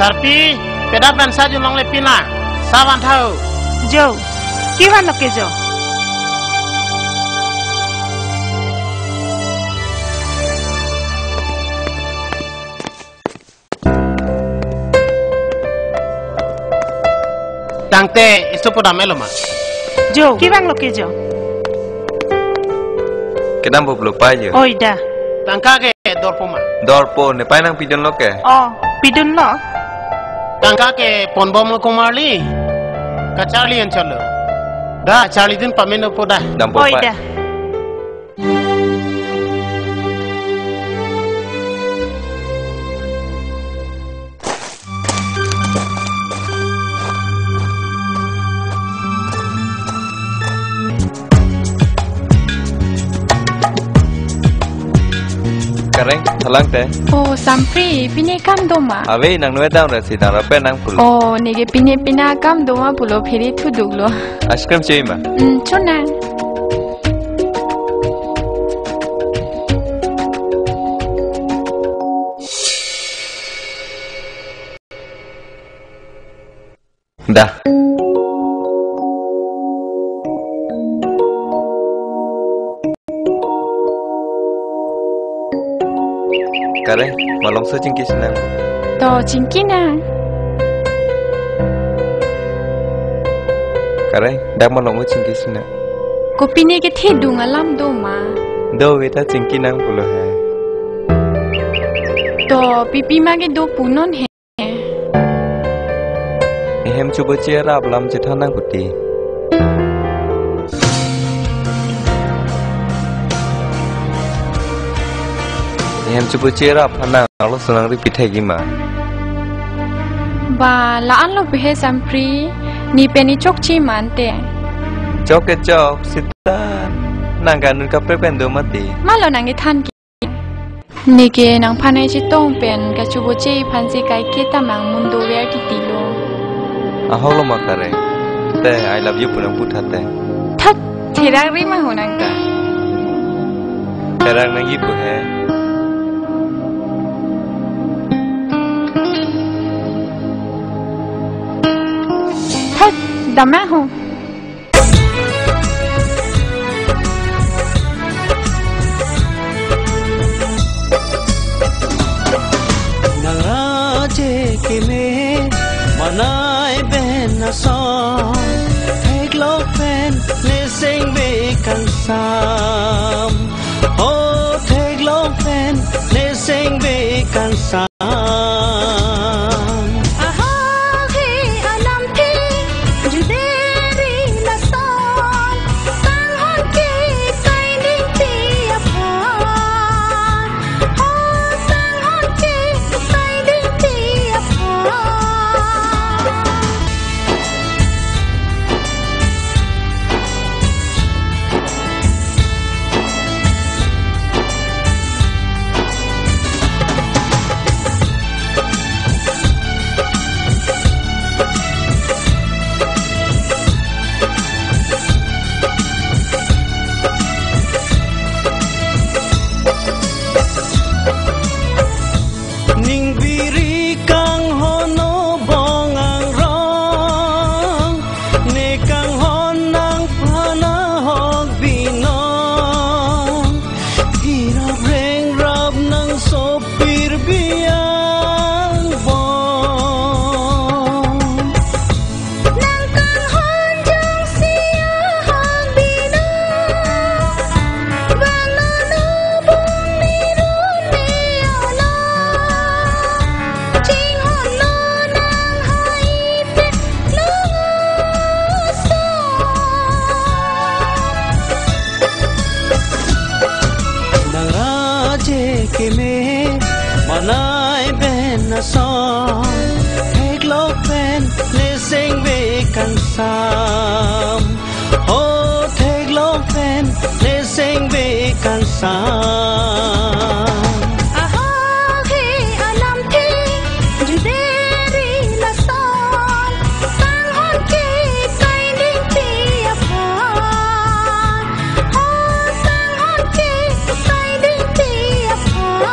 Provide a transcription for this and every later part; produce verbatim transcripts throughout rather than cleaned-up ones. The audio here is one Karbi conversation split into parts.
Sarpi, peda pen sa jun longle pina, sa van tha-o. Jo, kevan lo ke jo. Tangte isopo dam-et lo ma? Jo, kevan lo ke jo. Kedam pulo pa jo. Oi da. Tangka ke dorpo ma? Dorpo, nepei nangpidun lo ke? O, pidun lo. Tangka ke ponbom lo komarli? kacharli an chalo. Da, charlidun pamenopo da. Dampo. Oi pa. Da. Kareng, thalang te. Oh, Sampri, pine akam doma? Ave, nang nue dam rasi dam rape nang pulo. Oh, neke pine pine akam doma pulo phiri thuduklo. Ice cream choi ma? Hmm, chonang. Da. Kareng, malongso chingki sinang. To, chingki nang. Kareng, dak malongso chingki sinang. Kopi neke thedung alam doma? Do, veta chingki nang pulo he. To, pipi ma kedo punon he. Ehem chubo cherap lam chethan nang kuti. Ehem chubo cherap phan nang, arloso nang ri pithek ima. Ba, la-an lo pe he Sampri, ne pen ne chokche ma ante. Chok ke chok, sita nang kanun kaprek pen do mati. Malo nang kethan ke. Neke nangphan ai chetong pen kachubo che aphan si kaike ta mang mun dover kitilo. Ahok lo ma Kareng. Te, I love you pu nang pu tha te. Thot, therak ri ma ho nang ta. Therak nangji pu he. Thot, dam ma ho. Nang raje keme manai ben ason, theklong pen ne sengve kangsam. O theklong pen ne sengve kangsam. Ahok he alamthe juderi lason, kanghon ke kaidingpi aphan. O kanghon ke kaidingpi aphan. Ning biri kanghon o bong angrong, ne kanghon nangphan ahok binong, hirap rengrap nang sopir biang bong. Nang kanghon jongsi ahok binong, bang nono bong nirun me-olo. Chinghon lo nang hai te longso. Nang raje keme manai ben ason, theklong pen ne sengve kangsam. O theklong pen ne sengve kangsam. Ahok he alamthe juderi lason, kanghon ke kaidingpi aphan. O kanghon ke kaidingpi aphan.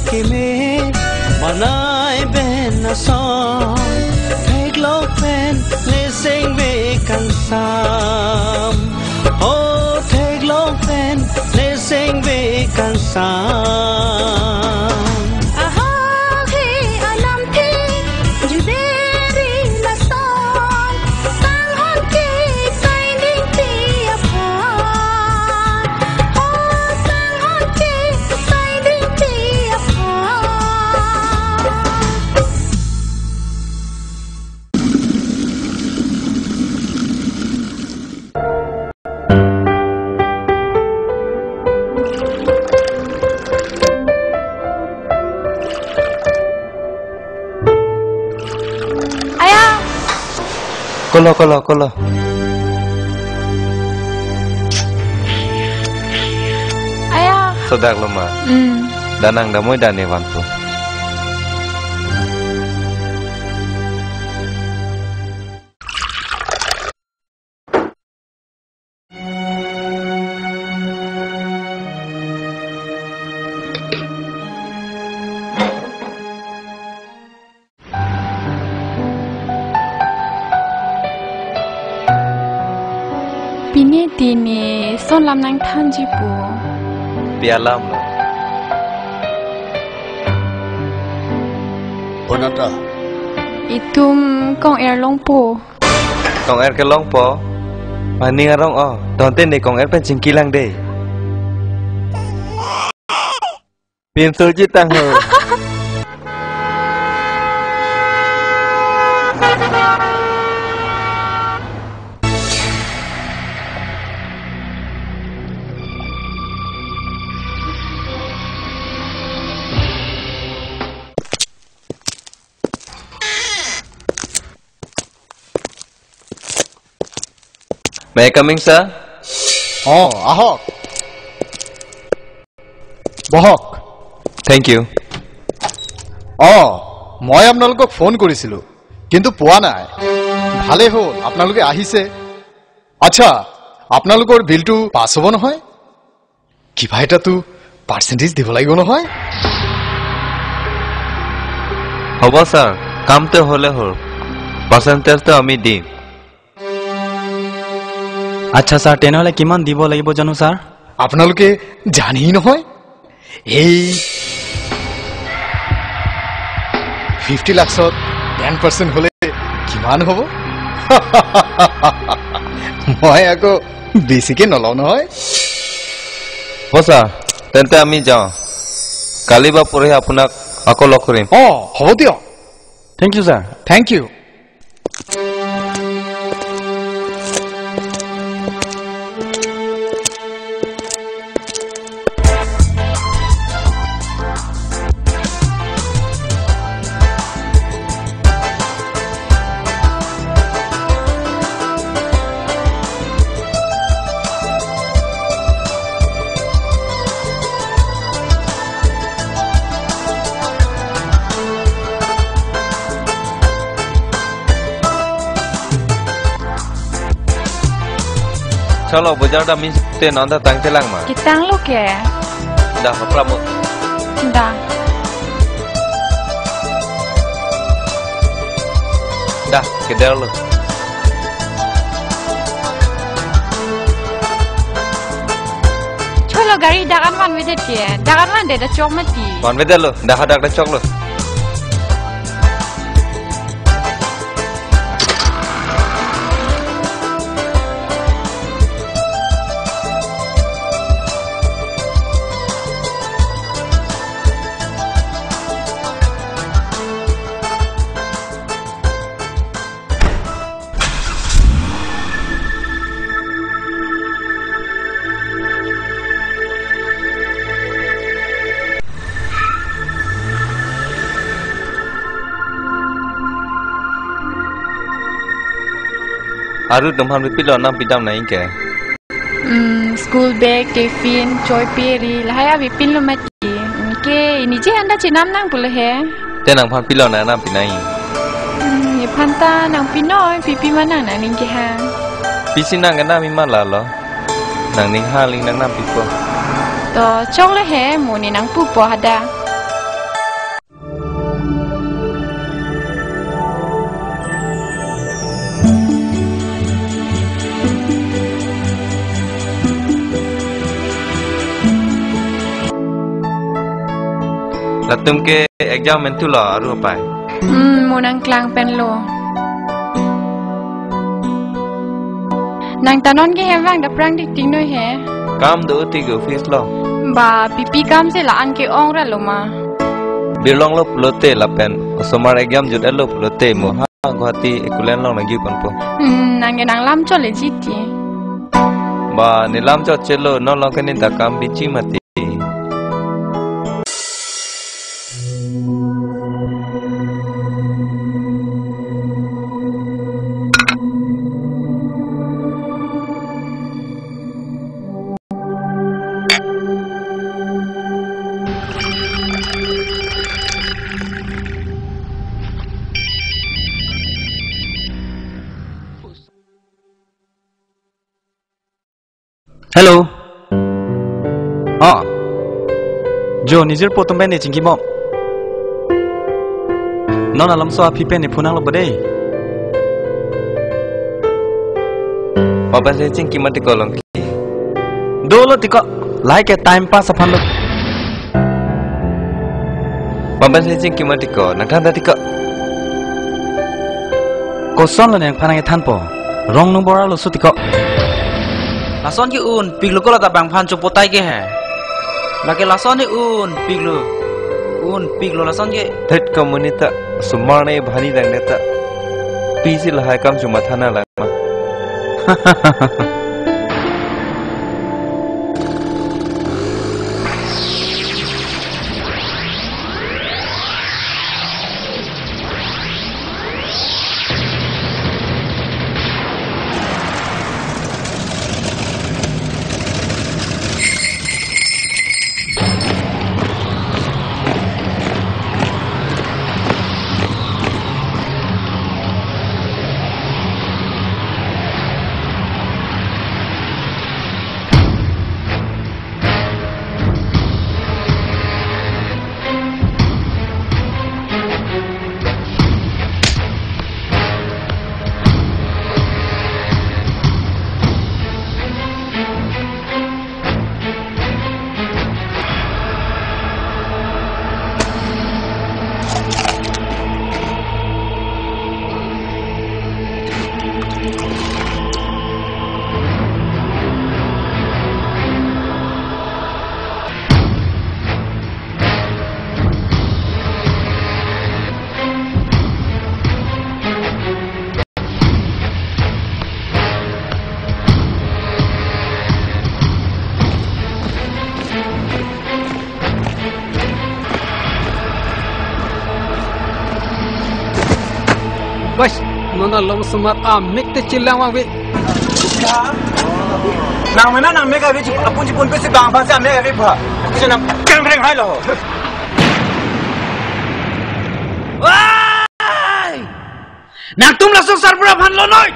Keme banai pen ason, theklong pen leseng ve kangsam. O theklong pen leseng ve kangsam. Ahok he alamthe juderi lason, sanghon ke kaidingpi aphan. O sanghon ke kaidingpi aphan. Aya. Kolo, kolo, kolo. Aya. Sodak lo ma. Hmm. Danang damoi dane vanpo. Pine tini son lam nangthanji pu. Pi alam lo? Bonata. Itum kong-er longpo. Kong-er kelongpo. Maning arong o. Donte ne kong-er pen chingki lang de. Pinso ji tang ho. May I coming, sir? অ, আহক। বহক। Thank you. অ, মই আপোনালোকক ফোন কৰিছিলো, কিন্তু পোৱা নাই। ভালেই হ'ল আপোনালোকে আহিছে। আচ্ছা, আপোনালোকৰ বিলটো পাছ হ'ব নহয়? কিবা এটাতো পাৰ্চেণ্টেজ দিব লাগিব নহয়? হ'ব ছাৰ, কামটো হ'লে হ'ল, পাৰ্চেণ্টেজটো আমি দিম। আচ্ছা ছাৰ, তেনেহ'লে কিমান দিব লাগিব জানো ছাৰ? আপোনালোকে জানেই নহয়, এই ফিফটি লাখছত টেন পাৰ্চেণ্ট হ'লে কিমান হ'ব? মই আকৌ বেছিকে নলওঁ নহয়। হ'ব ছাৰ, তেন্তে আমি যাওঁ। কালি বা পৰহি আপোনাক আকৌ লগ কৰিম। অ, হ'ব দিয়ক। Thank you sir. Thank you. Chalo, bojar dam insi te non ta tangte lang ma. Ketanglo ke. Dah, hopra mo. Dah. Dah, kederlo. Chalo, gari dak an vanvedet ke. Dak an vanvedet dak chok mati. Vanvedetlo. Dah, dak dak choklo. Aru atum aphan pipilo nangpidam nangji ke? Hmm, school bag, tiffin, choi pe ri, lahai apipinlo mati. Hmm, ke, iniji anda chenam nang pulo he. Te nangphan pilo nang nangpi nangji? Hmm, nephan ta nangpi noi, pipi ma nang nangning kehang. Pisi nang kenam ima lalo. Nangning hang aling nang nangpipo. To, choklo he, mo ne nangpupo hadak. Latum ke exam mentu lo aru apai. Hmm, mo nangklang pen lo. Nang ta non ke hem vang da prang dik ting noi he. Kam do ti ke office lo. Ba, pipi kam si la-an ke-ong ra lo ma. Birlong lo pulote lapen osomar exam jut lo pulote mo ha Guwahati ekulen long nangji ponpo. Hmm, nang ke nang lam chole jiti. Ba, ne lam chot chelo, non long ke ne ta kam biji mati. Hello. Oh. Jo, nijir po atum pen ne chingki bom. Non alam so aphi pen ne phone nang lo ba dei. Papan se chingki mati ko long ki. Dolo tiko. Lahai ke time pass aphan lo. Papan se chingki mati ko, nang than ta tiko. Koson lo nangphan nang thanpo. Rong nung bora lo su tiko. Lason ke unpik lo ko la ta bang phan chopotai ke he. Lake lason ke unpik lo. Unpik lo lason ke. Thet kamu ne ta sumar ne bhani dang ne ta. Pisi lahai kam chuma thana la ma. Bas, non along semat amek te chelang wang ve. Nang mena nang mega ve apun chipun pe si bang bang si amek ve pha. Kisa nang keng reng hai lo. Wai! Nangtum laso sarbura aphan lonoi.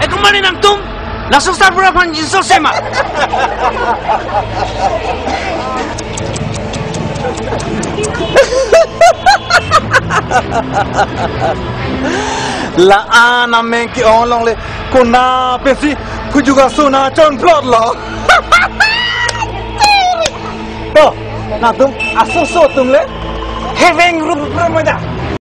Ekomane nangtum laso sarbura aphan jinso sema. La-an ameng ke-ong longle kona pensi kujuga sona chon plot lo. To, nangtum asoso atum le heveng rup rup mada.